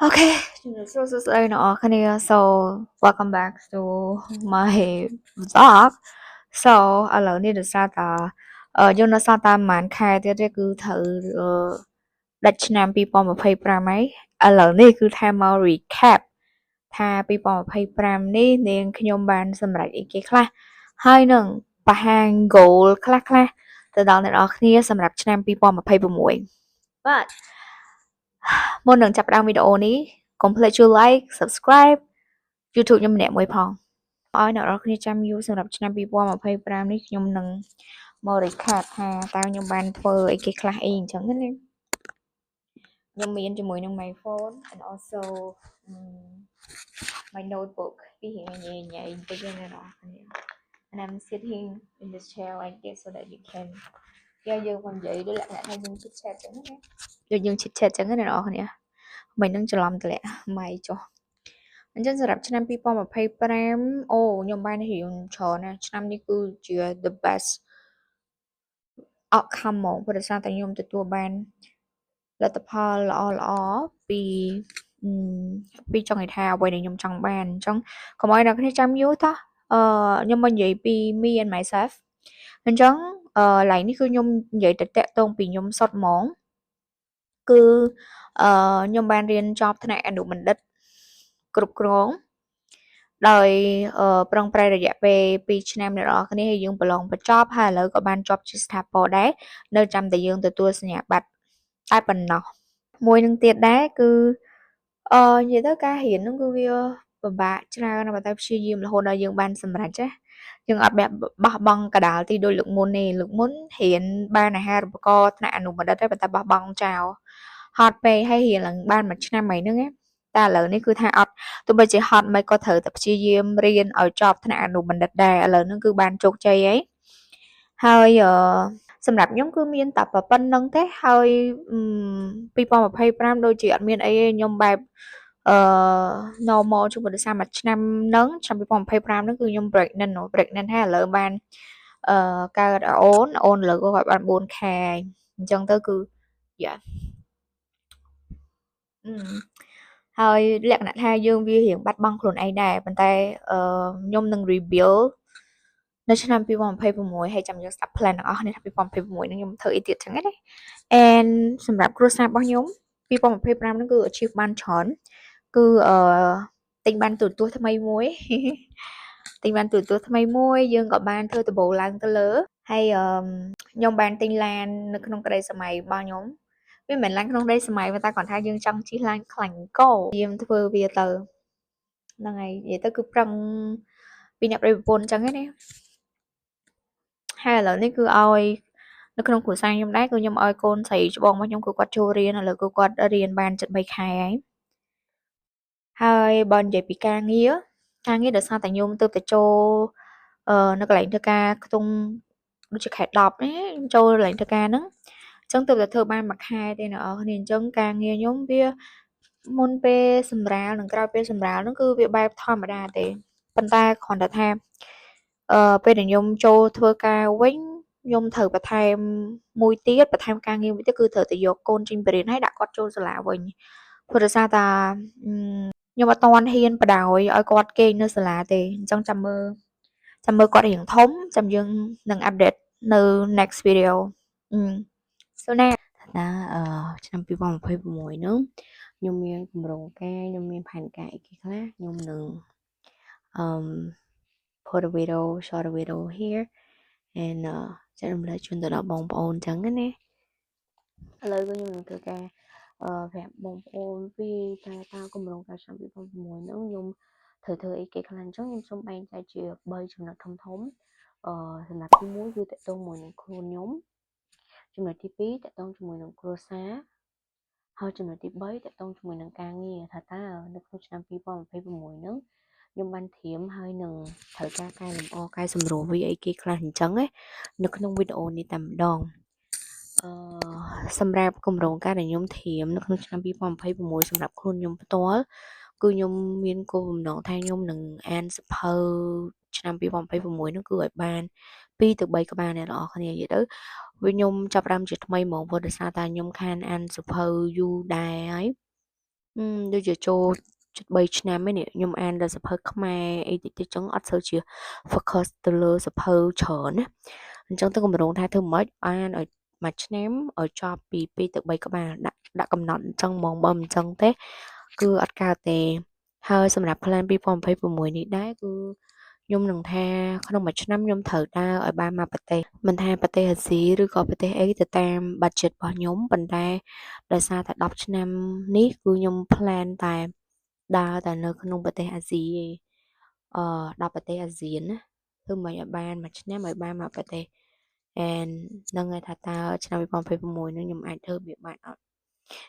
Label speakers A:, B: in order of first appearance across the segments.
A: Okay ជំរាបសួរសួស្តីអ្នកនរគ្នា So welcome back to my vlog. So ឥឡូវនេះដោយសារតាយើងនៅសល់តែប្រហែលខែទៀតទេគឺត្រូវដាច់ឆ្នាំ2025ហើយឥឡូវនេះគឺថាមក recap ថា2025នេះនាងខ្ញុំបានសម្រេចអីគេខ្លះហើយនឹងបង្ហាញ goal ខ្លះៗទៅដល់អ្នកនរគ្នាសម្រាប់ឆ្នាំ2026បាទមុននឹងចាប់ផ្ដើមវីដេអូនេះកុំភ្លេចជួយ like, subscribe YouTube ខ្ញុំម្នាក់មួយផងឲ្យអ្នកនរគ្នាចាំយូរសម្រាប់ឆ្នាំ2025នេះខ្ញុំនឹងមក recap ថាតើខ្ញុំបានធ្វើអីគេខ្លះអីអញ្ចឹងណាខ្ញុំមានជាមួយនឹង my phone and also my notebook ពីរៀងញ៉ៃញ៉ៃបន្តិចណាអ្នកនរគ្នា And I'm sitting in this chair like this so that you can យកយើងមកនិយាយដូចលក្ខណៈថាយើង chit chat ចឹងណាដូចយើង chit chat ចឹងណាអ្នកនរគ្នាមិននឹងច្រឡំតម្លាក់ម៉ៃចុះអញ្ចឹងសម្រាប់ឆ្នាំ2025អូខ្ញុំបានរៀនច្រើនណាស់ឆ្នាំនេះគឺជា the best outcome ហ្មងព្រោះដោយសារតែខ្ញុំទទួលបានលទ្ធផលល្អល្អពីពីចង់និយាយថាអ្វីដែលខ្ញុំចង់បានអញ្ចឹងកុំឲ្យអ្នកគ្នាចាំយូរតោះអឺខ្ញុំមកនិយាយពី me and myself អញ្ចឹងអឺឡៃនេះគឺខ្ញុំនិយាយទៅតាក់ទងពីខ្ញុំសុទ្ធហ្មងគឺអឺខ្ញុំបានរៀនចប់ថ្នាក់អនុបណ្ឌិតគ្រប់គ្រងដោយប្រឹងប្រែងរយៈពេល2ឆ្នាំអ្នកនរគ្នាហើយយើងប្រឡងបញ្ចប់ហើយឥឡូវក៏បានជាប់ជាស្ថាពរដែរនៅចាំតែយើងទទួលសញ្ញាបត្រតែប៉ុណ្ណោះមួយនឹងទៀតដែរគឺអឺនិយាយទៅការរៀនហ្នឹងគឺវាពិបាកច្រើនប៉ុន្តែព្យាយាមរហូតដល់យើងបានសម្រេចណាយើងអត់បែបបោះបង់កដាលទីដូចលើកមុនទេលើកមុនរៀនបានអាហារូបករណ៍ថ្នាក់អនុបណ្ឌិតទេប៉ុន្តែបោះបង់ចោលហត់ពេកហើយរៀនឡើងបានមួយឆ្នាំហើយហ្នឹងណាតែឥឡូវនេះគឺថាអត់ទោះបីជាហត់មិនក៏ត្រូវតែព្យាយាមរៀនឲ្យចប់ថ្នាក់អនុបណ្ឌិតដែរឥឡូវហ្នឹងគឺបានជោគជ័យហើយហើយអឺសម្រាប់ខ្ញុំគឺមានតែប៉ុណ្្នឹងទេហើយ2025ដូចជាអត់មានអីទេខ្ញុំបែបអឺ normal ជាងព្រោះដោយសារមួយឆ្នាំហ្នឹងឆ្នាំ2025ហ្នឹងគឺខ្ញុំ pregnant pregnant ហើយឥឡូវបានអឺកើតអូនអូនឥឡូវក៏គាត់បាន4ខែអញ្ចឹងទៅគឺ yeah អឺហើយលក្ខណៈថាយើងវារៀងបាត់បង់ខ្លួនឯងដែរប៉ុន្តែអឺខ្ញុំនឹង rebuild នៅឆ្នាំ2026ហើយចាំយើងស្ដាប់ plan ទាំងអស់គ្នាថា2026នឹងខ្ញុំធ្វើអីទៀតចឹងណា and សម្រាប់គ្រួសាររបស់ខ្ញុំ2025ហ្នឹងគឺ achieve បានច្រើនគឺអឺទិញបានទូរទស្សន៍ថ្មីមួយទិញបានទូរទស្សន៍ថ្មីមួយយើងក៏បានធ្វើដំបូលឡើងទៅលើហើយអឺខ្ញុំបានទិញឡាននៅក្នុងក្តីសម័យរបស់ខ្ញុំវាមិនមែនឡានក្នុងក្តីសម័យប៉ុន្តែគ្រាន់ថាយើងចង់ជិះឡានខ្លាញ់កោយើងធ្វើវាទៅហ្នឹងហើយនិយាយទៅគឺប្រឹងពីអ្នកប្តីប្រពន្ធអញ្ចឹងណាហើយឥឡូវនេះគឺឲ្យនៅក្នុងគ្រួសារខ្ញុំដែរគឺខ្ញុំឲ្យកូនស្រីច្បងរបស់ខ្ញុំគឺគាត់ចូលរៀនឥឡូវគឺគាត់រៀនបានជិត3ខែហើយហើយបើនិយាយពីការងារការងារដោយសារតែខ្ញុំទើបតែចូលអឺនៅកន្លែងធ្វើការខ្ទង់ដូចជាខែ10នេះខ្ញុំចូលកន្លែងធ្វើការហ្នឹងអញ្ចឹងទើបតែធ្វើបានមួយខែទេអ្នកនរគ្នាអញ្ចឹងការងារខ្ញុំវាមុនពេលសម្រាលនិងក្រោយពេលសម្រាលហ្នឹងគឺវាបែបធម្មតាទេប៉ុន្តែគ្រាន់តែថាអឺពេលដែលខ្ញុំចូលធ្វើការវិញខ្ញុំត្រូវបន្ថែមមួយទៀតបន្ថែមការងារមួយទៀតគឺត្រូវតែយកកូនចេញពីរៀនហើយដាក់គាត់ចូលសាលាវិញព្រោះដោយសារតាខ្ញុំអត់ទាន់ហ៊ានបដ ாய் ឲ្យគាត់គេងនៅសាលាទេអញ្ចឹងចាំមើលចាំមើលគាត់រៀងធំចាំយើងនឹង update នៅ next video so ណា
B: ថាអឺឆ្នាំ2026ហ្នឹងខ្ញុំមានគម្រោងការខ្ញុំមានផែនការអីគេខ្លះខ្ញុំនឹងអឺ put a video, short video here and ចែករំលែកជូនទៅដល់បងប្អូនអញ្ចឹងណាឥឡូវគឺខ្ញុំនឹងធ្វើការអឺប្រាប់បងប្អូនពីថាតើគម្រោងការឆ្នាំ2026ហ្នឹងខ្ញុំត្រូវធ្វើអីគេខ្លះអញ្ចឹងខ្ញុំសូមបែងចែកជា3ចំណុចធំធំអឺសម្រាប់ទី1គឺតកតងមួយនឹងខ្លួនខ្ញុំចំណុចទី2តកតងជាមួយនឹងគ្រួសារហើយចំណុចទី3តកតងជាមួយនឹងការងារថាតើនៅក្នុងឆ្នាំ2026ហ្នឹងខ្ញុំបានត្រៀមហើយនឹងត្រូវការកែលម្អកែសម្រួលវាអីគេខ្លះអញ្ចឹងណានៅក្នុងវីដេអូនេះតែម្ដងអឺសម្រាប់គម្រោងការដែលខ្ញុំត្រៀមនៅក្នុងឆ្នាំ2026សម្រាប់ខ្លួនខ្ញុំផ្ទាល់គឺខ្ញុំមានគោលបំណងថាខ្ញុំនឹងអានសៀវភៅឆ្នាំ2026នោះគឺឲ្យបាន2ទៅ3ក្បាលអ្នកនរគ្នានិយាយទៅវាខ្ញុំចាប់ផ្ដើមជាថ្មីហ្មងព្រោះដោយសារតែខ្ញុំខានអានសៀវភៅយូរដែរហើយ ដូចជាចូលជិត3ឆ្នាំហើយនេះខ្ញុំអានដល់សៀវភៅខ្មែរអីតិចៗចឹងអត់សូវជា focus ទៅលើសៀវភៅច្រើនណាអញ្ចឹងទៅកម្រងថាធ្វើម៉េចអានឲ្យមួយឆ្នាំឲ្យចប់ពី2ទៅ3ក្បាលដាក់ដាក់កំណត់អញ្ចឹងហ្មងបើមិនអញ្ចឹងទេគឺអត់កើតទេហើយសម្រាប់ plan 2026នេះដែរគឺខ្ញុំនឹងថាក្នុងមួយឆ្នាំខ្ញុំត្រូវដើរឲ្យបានមួយប្រទេសមិនថាប្រទេសអាស៊ីឬក៏ប្រទេសអីទៅតាម budget របស់ខ្ញុំប៉ុន្តែដោយសារតែ10ឆ្នាំនេះគឺខ្ញុំ plan តែដើរតែនៅក្នុងប្រទេសអាស៊ីឯងអឺ10ប្រទេសអាស៊ានណាធ្វើមិនឲ្យបានមួយឆ្នាំឲ្យបានមួយប្រទេស and នឹងហើយថាតើឆ្នាំ2026នេះខ្ញុំអាចធ្វើវាបានអត់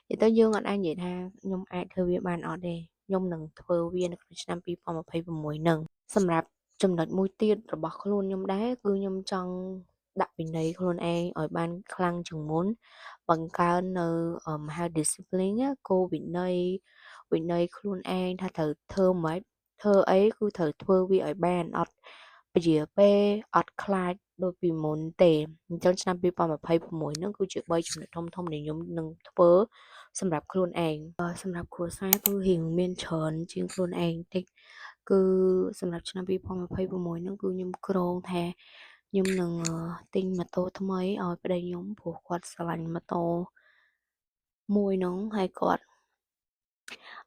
B: និយាយទៅយើងអត់អាចនិយាយថាខ្ញុំអាចធ្វើវាបានអត់ទេខ្ញុំនឹងធ្វើវានៅក្នុងឆ្នាំ2026ហ្នឹងសម្រាប់ចំណុចមួយទៀតរបស់ខ្លួនខ្ញុំដែរគឺខ្ញុំចង់ដាក់វិន័យខ្លួនឯងឲ្យបានខ្លាំងជាងមុនបង្កើននៅមហា discipline គោលវិន័យវិន័យខ្លួនឯងថាត្រូវធ្វើម៉េចធ្វើអីគឺត្រូវធ្វើវាឲ្យបានអត់ពជាពេលអត់ខ្លាចដូចពីមុនទេអញ្ចឹងឆ្នាំ2026ហ្នឹងគឺជា3ចំណុចធំៗដែលខ្ញុំនឹងធ្វើសម្រាប់ខ្លួនឯងសម្រាប់គ្រួសារគឺរៀងមានច្រើនជាងខ្លួនឯងតិចគឺសម្រាប់ឆ្នាំ2026ហ្នឹងគឺខ្ញុំគ្រោងថាខ្ញុំនឹងទិញម៉ូតូថ្មីឲ្យប្តីខ្ញុំព្រោះគាត់ស្រឡាញ់ម៉ូតូមួយហ្នឹងហើយគាត់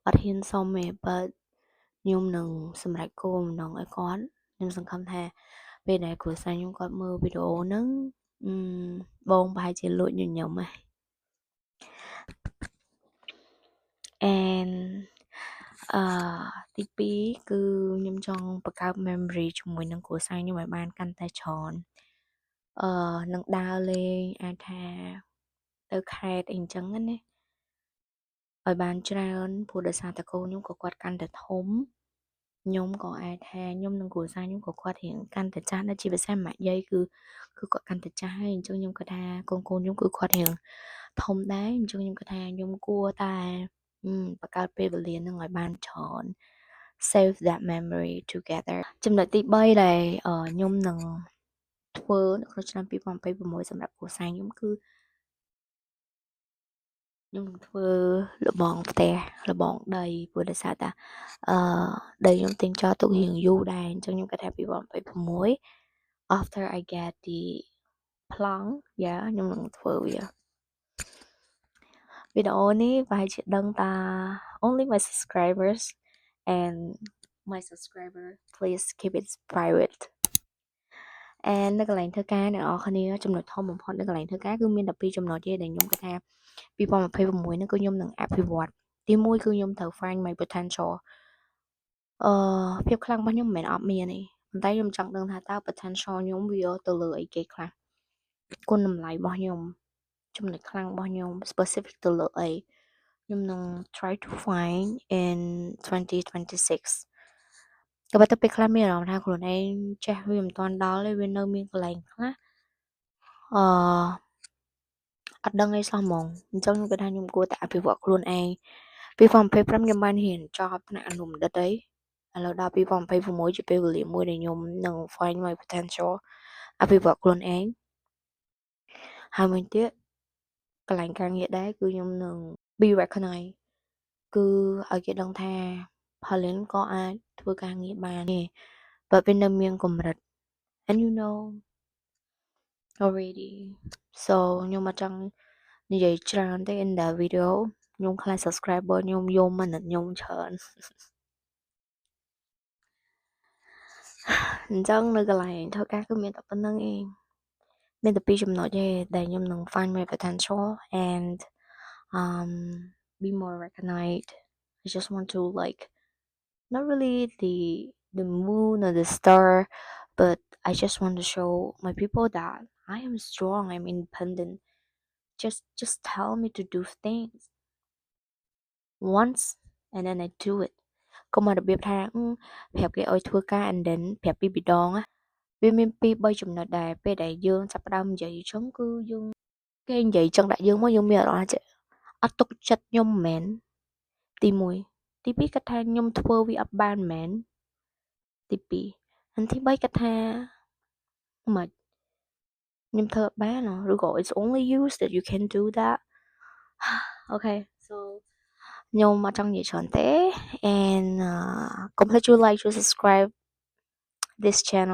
B: អត់ហ៊ានសុំទេ but ខ្ញុំនឹងសម្រេចគោលបំណងឲ្យគាត់ខ្ញុំសង្ឃឹមថាពេលដែលគ្រួសារខ្ញុំគាត់មើលវីដេអូហ្នឹងបងប្រហែលជាលួចញញឹមហ៎ and អឺទី2គឺខ្ញុំចង់បង្កើត memory ជាមួយនឹងគ្រួសារខ្ញុំឲ្យបានកាន់តែច្រើនអឺនឹងដើរលេងអាចថាទៅខេត្តអីអញ្ចឹងណាឲ្យបានច្រើនព្រោះដោយសារតែកូនខ្ញុំក៏គាត់កាន់តែធំខ្ញុំក៏អាចថាខ្ញុំនិងគ្រួសារខ្ញុំក៏គាត់រៀងកាន់តែចាស់ដែរជាពិសេសម៉ាក់យាយគឺគឺគាត់កាន់តែចាស់ហើយអញ្ចឹងខ្ញុំគាត់ថាកូនកូនខ្ញុំគឺគាត់រៀងធំដែរអញ្ចឹងខ្ញុំគាត់ថាខ្ញុំគួរតែបង្កើតពេលវេលានឹងឲ្យបានច្រើន save that memory together ចំណុចទី3ដែលខ្ញុំនឹងធ្វើនៅក្នុងឆ្នាំ2026សម្រាប់គ្រួសារខ្ញុំគឺខ្ញុំនឹងធ្វើលបងផ្ទះលបងដីព្រោះដោយសារតាអឺដីខ្ញុំទិញចោលទុករៀងយូរដែរអញ្ចឹងខ្ញុំគិតថា2026 after I get the ប្លង់ yeah ខ្ញុំនឹងធ្វើវាវីដេអូនេះប្រហែលជាដឹងតា only my subscribers, and my subscriber, please keep it private. And នៅកន្លែងធ្វើការអ្នកនរគ្នាចំណុចធំបំផុតនៅកន្លែងធ្វើការគឺមាន12ចំណុចទេដែលខ្ញុំគិតថា2026នេះគឺខ្ញុំនឹងអភិវឌ្ឍទី1គឺខ្ញុំត្រូវ find my potential អឺភាពខ្លាំងរបស់ខ្ញុំមិនមែនអត់មានទេប៉ុន្តែខ្ញុំចង់ដឹងថាតើ potential ខ្ញុំវាទៅលើអីគេខ្លះគុណតម្លៃរបស់ខ្ញុំចំណុចខ្លាំងរបស់ខ្ញុំ specific ទៅលើអីខ្ញុំនឹង try to find in 2026ក៏ប៉ុន្តែពេលខ្លះមានអារម្មណ៍ថាខ្លួនឯងចេះវាមិនទាន់ដល់ទេវានៅមានកន្លែងខ្លះអឺអត់ដឹងអីសោះហ្មងអញ្ចឹងខ្ញុំគិតថាខ្ញុំគួរតែអភិវឌ្ឍខ្លួនឯង2025ខ្ញុំបានរៀនចប់ថ្នាក់អនុបណ្ឌិតអីឥឡូវដល់2026ជាពេលវេលាមួយដែលខ្ញុំនឹង find my potential អភិវឌ្ឍខ្លួនឯងហើយមួយទៀតកន្លែងការងារដែរគឺខ្ញុំនឹង be recognized គឺឲ្យគេដឹងថា Pauline ក៏អាចធ្វើការងារបានទេបើវានៅមានកម្រិត and you know already, so ខ្ញុំអត់ចង់និយាយច្រើនទេ in that video ខ្ញុំខ្លាច subscriber ខ្ញុំយំអាណិតខ្ញុំច្រើនអញ្ចឹងនៅកន្លែងធ្វើការគឺមានតែប៉ុណ្្នឹងឯងមានតែពីរចំណុចទេដែលខ្ញុំនឹង find my potential and be more recognized. I just want to, like, not really the moon or the star, but I just want to show my people that I am strong, I'm independent. Just tell me to do things once and then I do it. កុំមករបៀបថាប្រាប់គេឲ្យធ្វើការ and then ប្រាប់ពីពីរដងវាមានពីរបីចំណុចដែរពេលដែលយើងចាប់ផ្ដើមនិយាយអញ្ចឹងគឺយើងគេនិយាយចឹងដាក់យើងមកយើងមានអារម្មណ៍ថាអត់ទុកចិត្តខ្ញុំមែនទី1ទី2គាត់ថាខ្ញុំធ្វើវាអត់បានមែនទី2ហើយទី3គាត់ថាមិនខ្ញុំធ្វើអត់បានឬក៏ it's only you that you can do that. Okay, so ខ្ញុំអត់ចង់និយាយច្រើនទេ and កុំភ្លេចជួយ like ជួយ subscribe this channel.